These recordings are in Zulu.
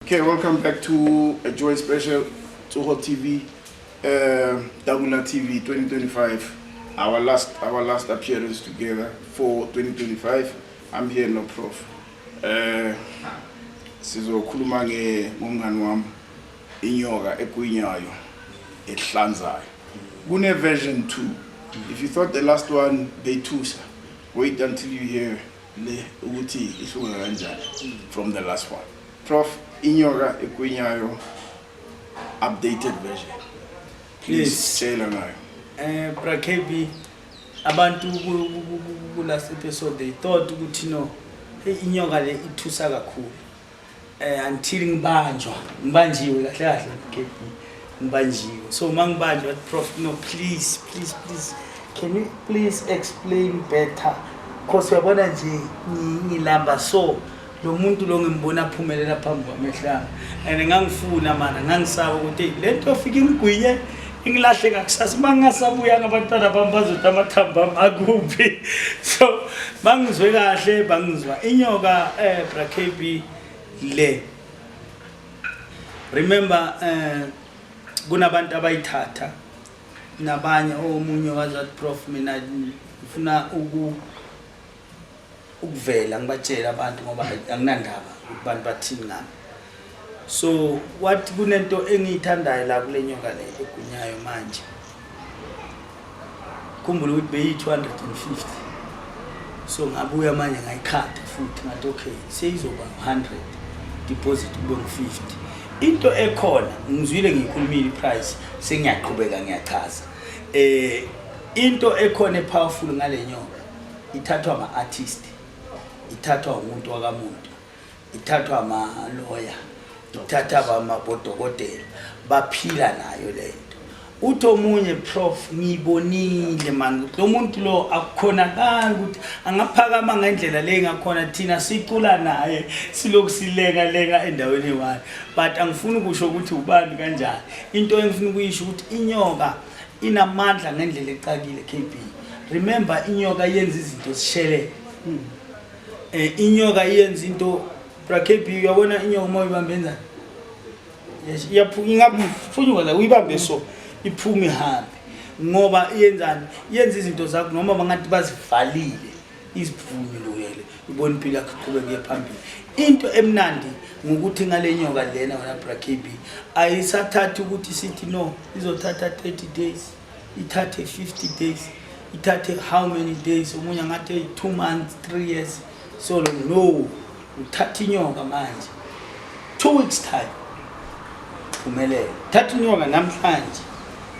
Okay, welcome back to a joint special, Tsogo TV, Dagula TV 2025. Our last appearance together for 2025. I'm here, no Prof. Sizokhuluma nge ngomngani wami, inyoka egwinyayo ehlanzayo. Kune version 2. If you thought the last one beyithusa, wait until you hear le ukuthi ihluka kanjani from the last one. Prof, inyoka egwinyayo updated version. Please. Yes. Tshela ngayo. Bra KB, abantu ku last episode they thought ukuthi no, hey, inyoka le ithusa kakhulu. Until ngibanjwa, ngibanjiwe kahle kahle, KB, ngibanjiwe. So mangibanjwa, "Prof, no, please, please, please, can you please explain better? 'Cause uyabona nje ngilamba so lo muntu lo ngimbona aphumelela phambi kwamehlo ami and ngangifuna mana ngangisaba ukuthi hey, le nto fika ingigwinye ingilahle ngakusasa, uma ngingasabuyanga abantwana bami bazothi amathambo ami akuphi." So bangizwe kahle, bangizwa inyoka, bra KB, le. Remember, kunabantu abayithatha nabanye, omunye wazathi, "Prof, mina ngifuna ukuvela ngibatshela abantu ngoba anginandaba ukuthi abantu bathini ngami." So what kunento engiyithandayo la kule nyoka le egwinyayo manje, khumbula ukuthi beyi-250, so ngabuya manje ngayikhatha futhi ngathi okay, seyizoba 100, deposit kube ngu-50. Into ekhona ngizwile, ngiyikhulumile iprice, sengiyaqhubeka ngiyachaza. Into ekhona epowerful ngale nyoka, ithathwa ama-artist, ithathwa umuntu wakamuntu, ithathwa ama-lawyer, ithatha amabodokotela, baphila nayo lento. Uthi omunye, "Prof, ngiyibonile man, lo muntu lo akukhonakali ukuthi angaphakama ngendlela le ngakhona. Thina sicula naye, silokhu silenga lenga endaweni eyi-one." But angifuni ukusho ukuthi ubani kanjani. Into engifuna ukuyisho ukuthi inyoka inamandla ngendlela ecakile, KB. Remember, inyoka yenza izinto zishelele. Inyoka iyenza into, bra KB. Uyabona inyoka uma uyibambe enzani? Yes, ingaphunyuka la uyibambe, so iphume ihambe ngoba iyenzani? Yenza izinto zakho noma bangathi bazivalile, izivunulukele, ibona impilo yakho iqhubeke iye phambili. Into emnandi ngokuthi ngale nyoka lena, wena bra KB, ayisathathi ukuthi sithi no, izothatha 30 days, ithathe 50 days, ithathe how many days, omunye angathi 2 months, 3 years. So no, uthatha inyoka manje, 2 weeks time phumelela. Thatha inyoka namhlanje,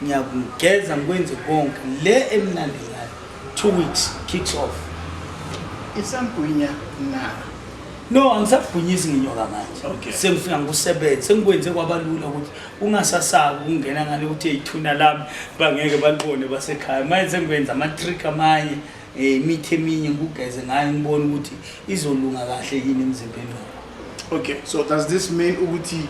ngiyakugeza, ngikwenze konke le emnandi ngayo, 2 weeks kicks off. Isagwinya na? No, angisagwinyisi ngenyoka manje. Sengifika ngikusebenze, sengikwenze kwabalula ukuthi ungasasabi ukungena ngale ukuthi ithuna lami bangeke balibone basekhaya. Manje sengikwenza ama-trick amanye, imithi eminye ngikugeze ngayo, ngibone ukuthi izolunga kahle yini emzimbeni wakho. Okay, so does this mean ukuthi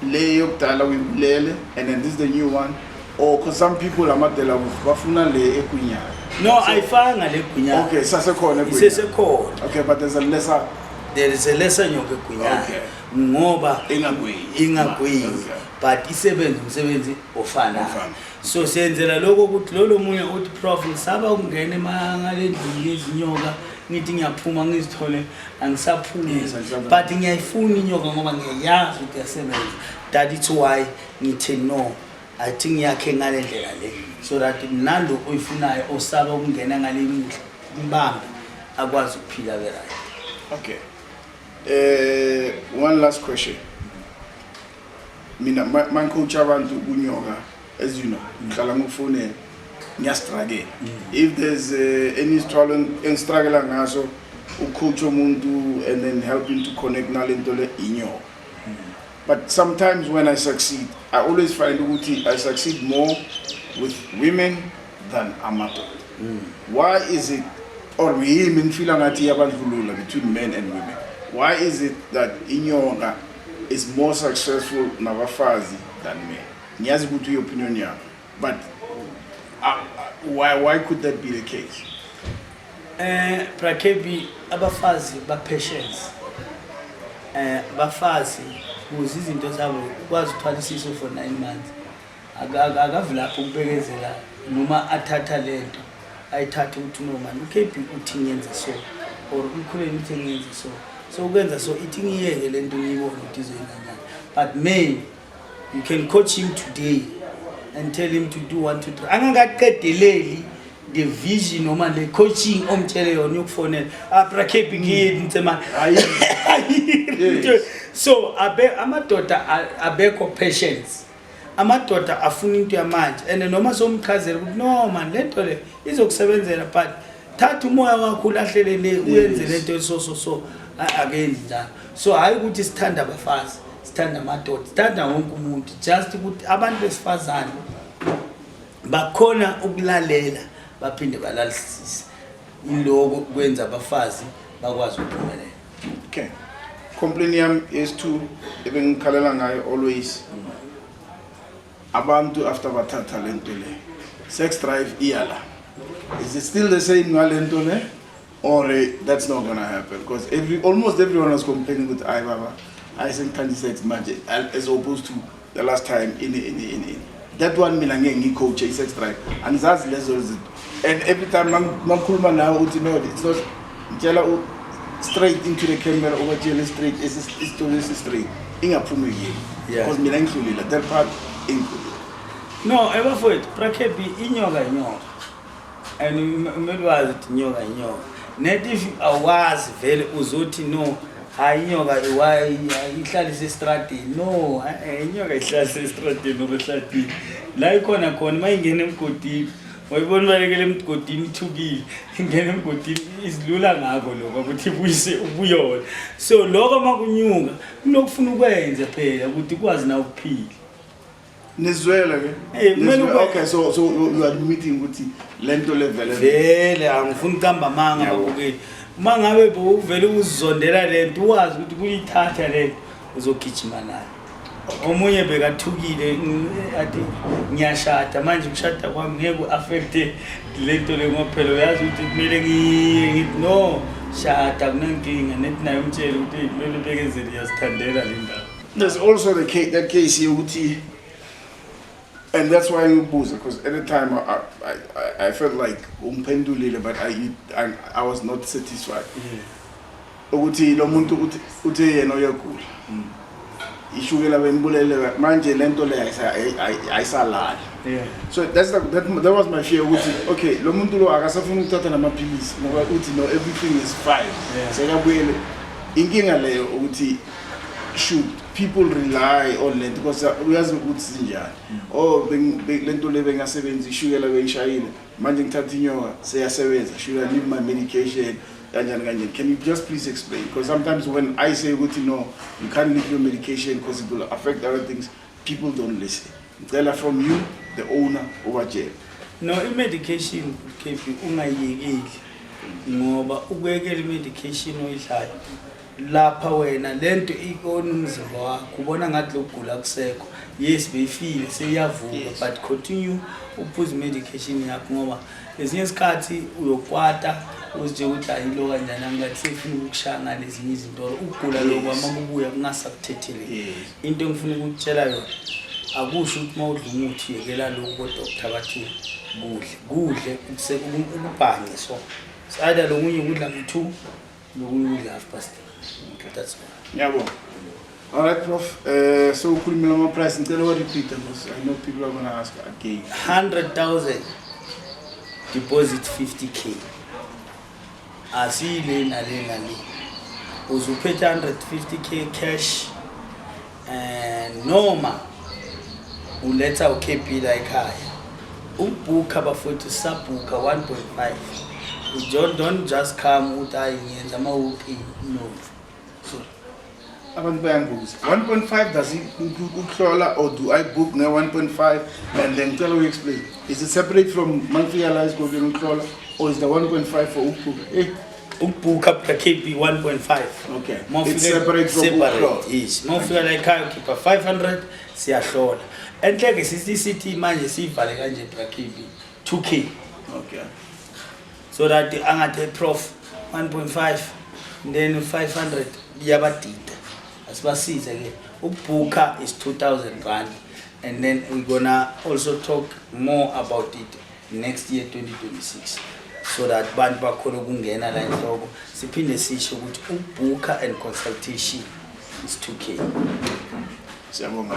le yokudala uyibulele and then this is the new one, or because some people amadela bafuna le egwinyayo? No, ayifanga le gwinyayo. Okay, sasekhona egwinyayo. Isesekhona. Okay, but there's a lesser. There is a lesser nyoka egwinyayo. Ngoba Ingagwinyi. Ingagwinyi. But isebenza umsebenzi ofanayo. Ofana. So siyenzela lokho ukuthi lolo munye uthi, "Prof, ngisaba ukungena ngale ndlini yezinyoka, ngithi ngiyaphuma ngizithole angisaphumi." Yes, angisaphumi. But ngiyayifuna inyoka ngoba ngiyayazi ukuthi iyasebenza. That it's why ngithe no, athi ngiyakhe ngale ndlela le so that nalo oyifunayo osaba ukungena ngale mbambe akwazi ukuphila ke, right. Okay, one last question. Mina mangicoach abantu kunyoka, as you know, ngihlala ngikufonela, ngiyastruggle. If there's any struggle engistruggle ngaso ucoach umuntu and then help him to connect nalento le, inyoka. But sometimes when I succeed, I always find ukuthi I succeed more with women than amadoda. Why is it, or yimi ngifila ngathi iyabandlulula between men and women? Why is it that inyoka is more successful nabafazi than men? Ngiyazi ukuthi uyi-opinion yakho, but why could that be the case? Bra KB, abafazi ba patience. Abafazi Kuze izinto zabo ukwazi ukuthwala isisu for 9 months, akavilaphi ukubekezela noma athatha lento ayithathe ukuthi no man, uKB uthi ngiyenze so, or umkhuleni uthi ngiyenze so, so ukwenza so ithi ngiyeke lento, ngiyibone ukuthi izoyenza njani. But man, you can coach him today and tell him to do one, two, three, angakaqedeleli the vision noma le coaching omtshele yona, uyokufonela, "Ah, bra KB, ngiyini ntsemane?" Hayi. Yes. So abe amadoda abekho patience. Amadoda afuna into yamanje, and noma somchazela ukuthi no man, lento le izokusebenzela, but thatha umoya wakho ulahlele le, uyenze lento, so so so akenzi njalo. So hayi ukuthi sithanda abafazi, sithanda amadoda, sithanda wonke umuntu, just ukuthi abantu besifazane bakhona ukulalela baphinde balalisise. Iloko kwenza abafazi bakwazi ukuphumelela. Okay, complaint yami is-two ebengikhalela ngayo always, abantu after bathatha lento le, sex drive iyala. Is it still the same ngalento le, or that's not gonna happen? Because every almost everyone was complaining ukuthi, "Ayi baba, ayi, sengithanda i-sex manje," as opposed to the last time ini. That one mina ngeke ngiyi-coach i-sex drive, angizazi lezo zinto. And every time mangikhuluma nawe uthi no, it's not. Ngitshela straight into the camera, ubatshele straight isitori esi-straight, ingaphumi kimi, because mina ngihlulile that part, ingihlulile. No, ebafowethu, bra KB, inyoka inyoka, and kumele wazi ukuthi inyoka inyoka. Net if awazi vele uzothi no, hayi, inyoka why ihlala isestradini? No, inyoka ihlala isestradini or ehladini la ikhona khona. Uma ingena emgodini, wayibona ibalekele emgodini, ithukile, ingena emgodini, izilula ngako lokho ukuthi ibuyise ubuyona. So lokho uma kunyuka kunokufuna ukwenze phela ukuthi ukwazi na ukuphila. Nizwele ke. Kumele Nizwele. Okay, so you are admitting ukuthi lento le vele Vele angifuni ukuqamba amanga. Babukeli, uma ngabe bowuvele uzizondela lento, uwazi ukuthi kuyithatha lento uzogijima nayo. Omunye bekathukile, athi ngiyashada manje, ukushada kwami ngeke ku-affecte lento le, ngoba phela uyazi ukuthi kumele ngiye. Ngithi no, shada, kunankinga. Nethi naye umtshele ukuthi, "Hey, kumele ubekezele, iyazithandela le ndaba." There's also the case, that case here ukuthi, and that's why ngibuza, because at the time I felt like umphendulile, but I was not satisfied ukuthi lo muntu uthi uthe yena uyagula, ishukela bembulele, manje lento le ayisalali. So that was my fear ukuthi okay, lo muntu lo akasafuni ukuthatha namaphilisi ngoba uthi no, everything is fine. Sekabuyele inkinga leyo ukuthi should people rely on lento, because uyazi ukuthi sinjani. Oh, lento le bengasebenzi, ishukela bengishayile, manje ngithatha inyoka seyasebenza, should I leave my medication, kanjani kanjani? Can you just please explain? Because sometimes when I say ukuthi no, you can't leave your medication because it will affect other things, people don't listen. Ngicela from you, the owner, ubatshele. No, i-medication, KB, ungayiyekeli, ngoba ukuyekela i-medication oyidlayo lapha wena lento ikona umzimba wakho ubona ngathi lokugula kusekho. Yes, beyifile, seyiyavuka. But continue uphuze i-medication yakho, ngoba ezinye isikhathi uyokwata uzitshela ukuthi ayilo kanjani, angathi seyifuna ukukushaya ngalezinye izinto or ukugula lokhu uma kubuya kungasakuthetheleli. Into engifuna ukukutshela yona, akusho ukuthi uma udla umuthi yekela lokhu kodoktar bathi kudle kudle ukubhange. So it's either lokunye ukudla nge-2, lokunye ukudla 3:30, that's all. Ngiyabonga. All right, Prof. So ukhulumile ama-price, ngicela wa-repeat because I know people are gonna ask again. 100,000 deposit, 50K. Asiyile nale nale, uzuphethe 150K cash and noma uletha uKB la ekhaya ubhukha. Bafowethu, sabhukha 1.5. You don't just come uthi hayi, ngiyenza ama-walk-in, no. So abantu bayangibuza, 1.5, does it include ukuhlola or do I book nge-1.5? And then ngicela u-explain, is it separate from mangifika la esigodlweni ukuhlola, or is the 1.5 for ukubhukha? Ukubhukha phela, KB, 1.5. Okay. Uma It's ufika- separate from separate, ukuhlola. Yes, uma ufika la ekhaya ukhipha 500, siyahlola. Enhleke sithi sithi manje siyivale kanje, bra KB, 2K. So that angathi, "Hey, prof, 1.5 then 500," iyabadida. Asibasize ke. Ukubhukha is R2000, and then we're gonna also talk more about it next year, 2026, so that bantu bakhona ukungena la enhloko. Siphinde sisho ukuthi ukubhukha and consultation is 2K. Siyabonga.